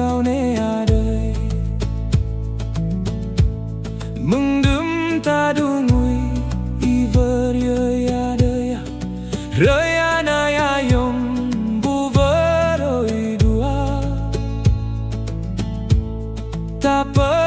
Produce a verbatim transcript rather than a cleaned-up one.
Ơ nê adơi, mơ̆ng đưm ta dŏ ngui, ih wơr yơh adơi ah. Hrơi anai ayŏng ƀu wơr ơi dua. Ta pơ